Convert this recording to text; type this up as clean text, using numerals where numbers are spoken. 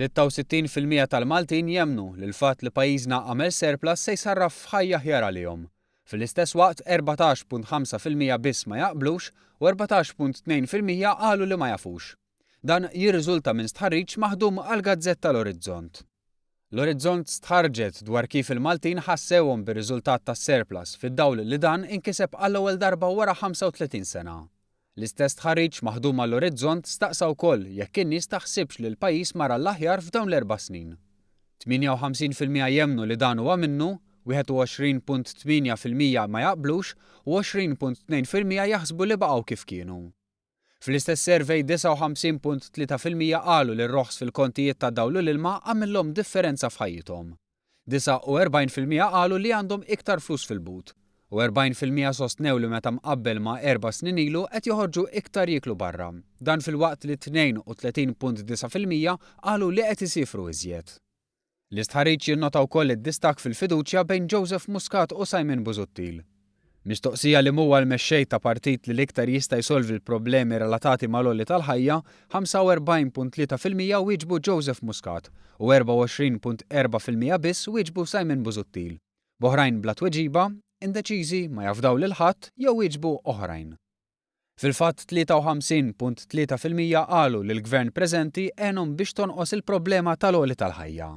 66% tal-Maltin jemmnu li l-fatt li pajjiżna għamel surplus se jsarraf f'ħajja aħjar għalihom. Fl-istess waqt 14.5% biss ma jaqblux u 14.2% qalu li ma jafux. Dan jirriżulta minn stħarriġ maħdum għall-gazzetta L-Orizzont. L-Orizzont stħarrġet dwar kif il-Maltin ħassewhom bir-riżultat tas-surplus fid-dawl li dan inkiseb għall-ewwel darba wara 35 sena. L-istess stħarriġ maħdum għall-Orizzont staqsa wkoll jekk in-nies taħsibx li l-pajjiż mar għall-aħjar f'dawn l-erba' snin. 58% jemmnu li dan huwa minnu, 21.8% ma jaqblux u 20.2% jaħsbu li baqgħu kif kienu. Fl-istess survey 59.3% qalu li r-roħs fil-kontijiet tad-dawl u l-ilma għamillhom differenza f'ħajjithom. 49% qalu li għandhom iktar flus fil-but u 40% sostnew li meta mqabbel ma' erba' snin ilu qed joħorġu iktar jieklu barra. Dan filwaqt li 32.9% qalu li qed isifru iżjed. L-istħarriġ jinnota wkoll id-distakk fil-fiduċja bejn Joseph Muscat u Simon Busuttil. Mistoqsija liem huwa l-mexxej ta' partit li l-iktar jista' jsolvi l-problemi relatati mal-għoli tal-ħajja, 45.3% wieġbu Joseph Muscat u 24.4% biss wieġbu Simon Busuttil. B'oħrajn bla tweġiba, indeċiżi, ma jafdaw lil ħadd jew wieġbu oħrajn. Fil-fatt 53.3% qalu li l-Gvern preżenti għenhom biex tonqos il-problema tal-għoli tal-ħajja.